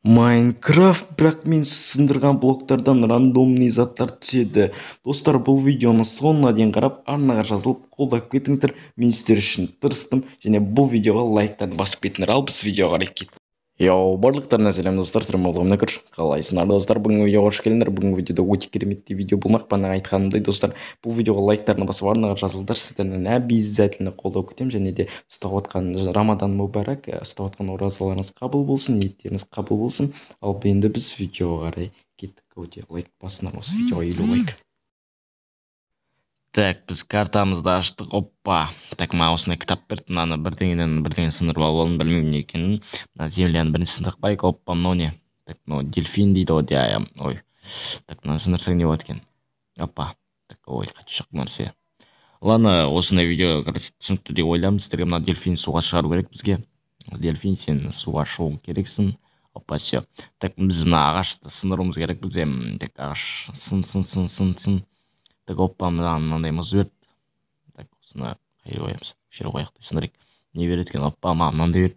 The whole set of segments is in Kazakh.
Майнкрафт, бірақ мен сындырған блоктардан рандомный заттар түседі. Достар, бұл видеоны соңына дейін қарап, арнаға жазылып, қолдап кетіңіздер. Мен сіздер үшін тырыстым және бұл видеоға лайктарды басып кетіңдер. Ал біз видеоға қарай кеттік. Йоу, барлықтарына сәлем, достар, сіздер, қалайсыңдар, достар? Бүгінгі видеоға қош келдіңдер. Бүгінгі видеода өте кереметтей видео болмақ. Бағана айтқанымдай, достар, бұл видеоға лайктарына басып, арнаға жазылыңдар. Сіздерден обязательно қолдау күтемін және де ұстап отқан Рамадан мүбәрак, ұстап отқан оразаларыңыз қабыл болсын, ниеттеріңіз қабыл болсын. Ал енді біз видеоға қарай кеттік. Өте лайк басыңдар осы видеоға, 50 лайк. Так, біз картамызды аштық. Оппа. Так, маған осындай кітап берді. Мынаны бірдеңеден бірдеңе сындырып алып алдым, білмеймін не екенін. Мына земляны бірінші сындырып қояйық. Оппа, мынау не? Так, мынау дельфин дейді ғой, иә, ой. Так, мынаны сындырсаң не болады екен? Оппа. Так, ой, қате жоқ нәрсе. Ладно, осындай видео, короче, түсінікті деп ойлаймын сіздерге. Мына дельфин суға шығару керек бізге. Дельфин, сен суға шығу керексің. Опа, все. Так, біз мына ағашты сындыруымыз керек бізге. Так, ағаш сын, сын, сын, сын, сын. Так, оппа, мынаған мынандай мұз берді. Так, осыны қай жерге қоямыз? Осы жерге қояйық та сындырайық. Не береді екен? Оппа, маған мынандай берді.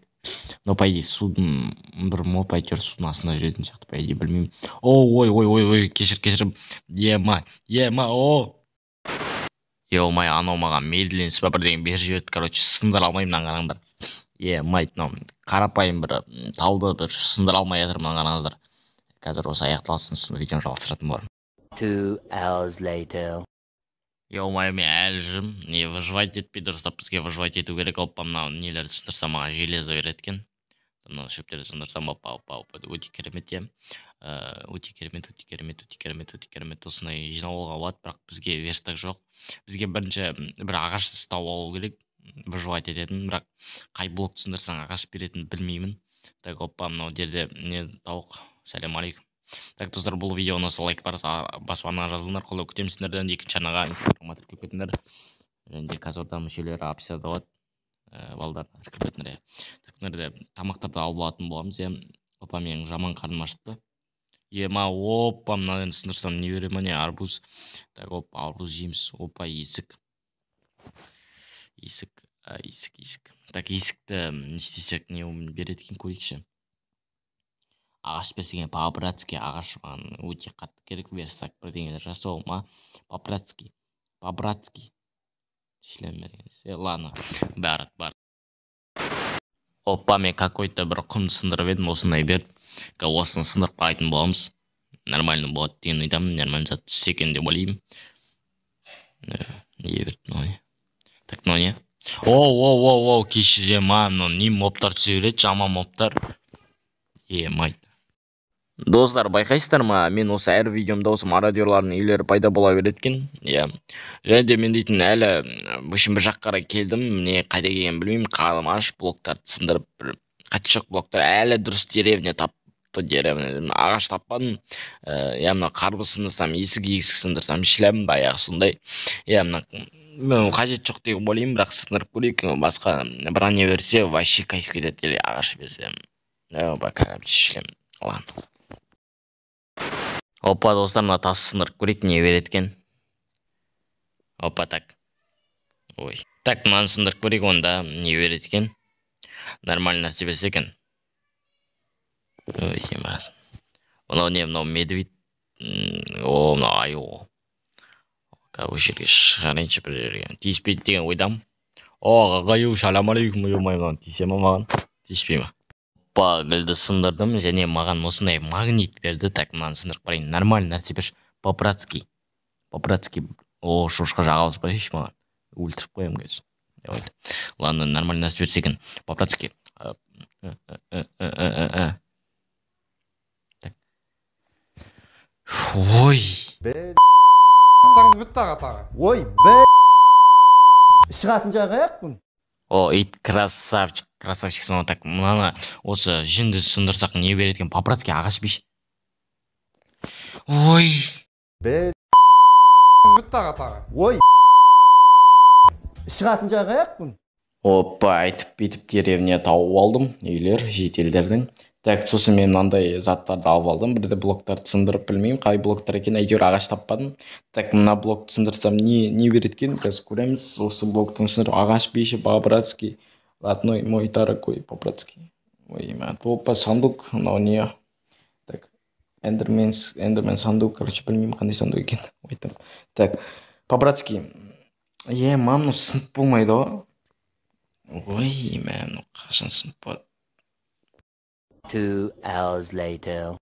Мынау, по идее, судың бір моб, әйтеуір судың астында жүретін сияқты, по идее, білмеймін. О, ой, ой, ой, ой, кешір, кешір. Ема, ема, о. Ё-моё, анау маған медленс па бірдеңе беріп жіберді, короче, сындыра алмаймын, мынаны қараңдар. Е-май, мынау қарапайым бір талды бір сындыра алмай жатырмын, мынаны қараңыздар. Қазір осы аяқталсын, сосын видеоны жалғастыратын боламын. 2 hours later. Ё-моё, мен әлі жүрмін. Не выживать етпей дұрыстап, бізге выживать ету керек. Оппа, мынау нелерді сындырсам, маған железо береді екен. Мынау шөптерді сындырсам, оппа, оппа, оппа, өте керемет, иә. Өте керемет, өте керемет, өте керемет, өте керемет. Осындай жинап алуға болады, бірақ бізге верстак жоқ. Бізге бірінші бір ағаш тауып алу керек, выживать ететін, бірақ қай блокты сындырсаң ағаш беретінін білмеймін. Так, оппа, мынау жерде не, тауық, сәлем алейкум. Так, достар, бұл видео ұнаса, лайк басып, арнаға жазылыңдар, қолдау күтемін сіздерден. Екінші арнаға, Инстаграмға тіркеліп кетіңдер. Және де Казорда мүшелері описанияда болады. Балдар, тіркеліп кетіңдер, иә. Так, мына жерде тамақтарды алып алатын боламыз, иә. Опа, менің жаман қарным ашықты. Ема, опа, мынаны енді сындырсам не бере ма, не, арбуз. Так, опа, арбуз жейміз. Опа, есік. Есік, есік, есік. Так, есікті не істесек, не береді екен, көрейікші. Ағаш берсе екен, по-братски ағаш маған өте қатты керек, верстак бірдеңелер жасауыма. По-братски, по-братски. Шлем берген. Ладно, бәрі бар. Опа, мен какой-то бір құмды сындырып едім, осындай берді. Осыны сындырып қарайтын боламыз. Нормально болады деген ойдамын, нормально зат түссе екен деп ойлаймын. Не берді мынау, не? Так, мынау не? О, о, о, о, кешіре ма, мынау не мобтар түсе береді, жаман мобтар. Е-май. Достар, байқайсыздар ма, мен осы әр видеомда осы мародерлардың үйлері пайда бола береді екен. Иә. Және де мен дейтін әлі, в общем, бір жаққа қарай келдім, не қайда келгенімді білмеймін, қарным аш, блоктарды сындырып, бір қатты жоқ блоктар, әлі дұрыс деревня тапты, деревня, ағаш таппадым. Иә, мына қарбыз сындырсам, есік, есік сындырсам, шлям баяғы сондай. Иә, мына мен қажет жоқ деп ойлаймын, бірақ сындырып көрейік, басқа броня берсе, вообще кайф кетеді, или ағаш берсе. Пока шлем. Ладно. Опа, достар, мына тас сындырып көрейік, не береді екен. Опа, так. Ой. Так, мынаны сындырып көрейік, онда не береді екен. Нормально нәрсе берсе екен. Ой, ема. Мынау не, мынау медведь. О, мынау аю. Осы жерге шығарайыншы бір жерге. Тиіспейді деген ойдамын. О, ағаю, салам алейкум, ой, мынау тиісе ма маған? Тиіспей ма? Опа, гүлді сындырдым және маған осындай магнит берді. Так, мынаны сындырып қарайын. Нормально нәрсе берші. По-братски. По-братски. О, шошқа жағалас па маған. Өлтіріп қоямын қазір. Давайте. Ладно, нормально нәрсе берсе екен. По-братски. Так. Ой. Бітті, аға, тағы. Ой, шығатын жағы аяқпын. О, ит красавчик, красавчик сонау. Так, мынаны осы жүнді сындырсақ не береді екен? По-братски ағаш беш. Ой. Бітті, аға, тағы. Ой. Шығатын жағы аяқпын. Опа, айтып бүйтіп деревня тауып алдым. Үйлер, жителдердің. Так, сосын мен мынандай заттарды алып алдым. Бірде блоктарды сындырып білмеймін, қай блоктар екенін, әйтеуір ағаш таппадым. Так, мына блокты сындырсам не береді екен? Қазір көреміз. Осы блоктың сындырып ағаш беші по-братски. Родной мой дорогой, по-братски. Ой, опа, сундук, мынау не? Эндермен сандук, короче, білмеймін қандай сандук екенін. Айтам. Так, по-братски. Е, мам, мынау сынып болмайды ғой. Ой, мә, мынау қашан сынып болады? 2 hours later.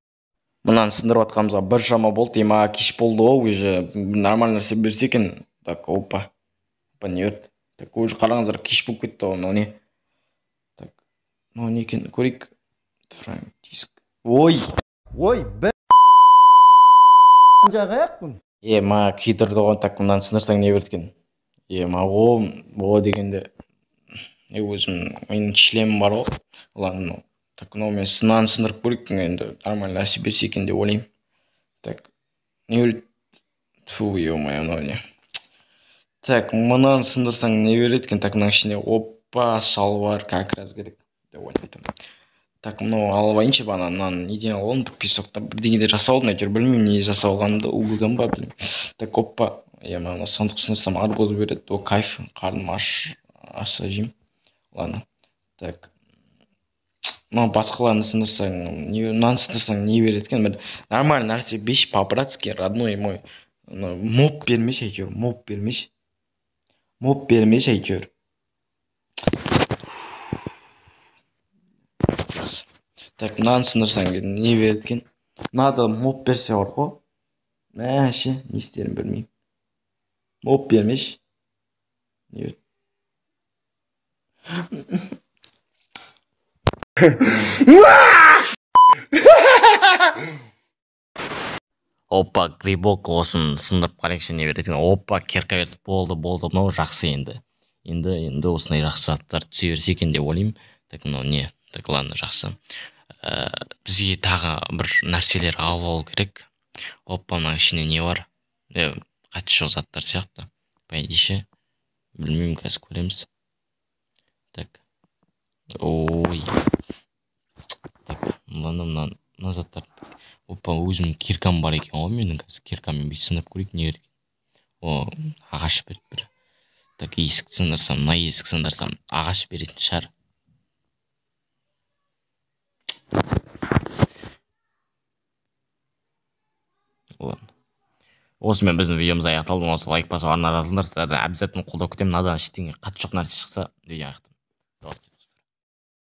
Мынаны сындырып жатқанымызға бір шама болды, ема кеш болды ғой, уже нормальный нәрсе берсе екен. Так, опа. Опа, не берді? Так, уже қараңыздар, кеш болып кетті ғой, мынау не? Так, мынау не екен, көрейік. Франк диск. Ой! Ой, б жағаяқпын. Е, ма күйдірді ғой, так, мынаны сындырсаң не берді екен? Е, ма, о дегенде, е, өзім, менің шлемім бар ғой. Ладно, мынау. Так, мынау мен мынаны сындырып көрейік, енді нормальный нәрсе берсе екен деп ойлаймын. Так, не береді? Тфу, ё-моё, мынау не? Так, мынаны сындырсаң не береді екен? Так, мынаның ішінде, опа, шалбар как раз керек деп ойлаймын. Так, мынау алып алайыншы, бағана мынаны неден алып алдым, бір песоктан бірдеңе жасап алдым, әйтеуір білмеймін не жасап алғанымды, углдан ба білмеймін. Так, опа, е, мына сандық сындырсам арбуз береді, о, кайф, қарным ашса жеймін. Ладно, так, мына басқаларын сындырсаң, не, мынаны сындырсаң не береді екен? Бір нормальный нәрсе берші, по-братски, родной мой. Моб бермеші әйтеуір, моб бермеші. Моб бермеші әйтеуір. Так, мынаны сындырсаң не береді екен? Мынада моб берсе бар ғой. Мә, ше, не істерімді білмеймін. Моб бермеші. Не береді? Опа, грибок осын сындырып қарайықшы не береді екен. Опа, керка берді. Болды, болды, мынау жақсы енді. Енді осындай жақсы заттар түсе берсе екен деп ойлаймын. Так, мынау не? Так, ладно, жақсы. Бізге тағы бір нәрселер алып алу керек. Опа, мынаның ішінде не бар? Қатысы жоқ заттар сияқты. По идее ше. Білмеймін, қазір көреміз. Так. Ой. Так, мынаны, мынаны, мына заттар. Опа, өзімнің киркам бар екен ғой менің. Қазір киркамен бүйтіп сындырып көрейік, не береді екен. О, ағаш берді бір. Так, есікті сындырсам, мына есік сындырсам, ағаш беретін шығар. Ладно. Осымен біздің видеомыз аяқталды. Осы лайк басып, арна жазылыңдар. Сіздерден обязательно қолдау күтемін. Мынадан ештеңе қатты жоқ нәрсе шықса, видео аяқтаймын. Давайте.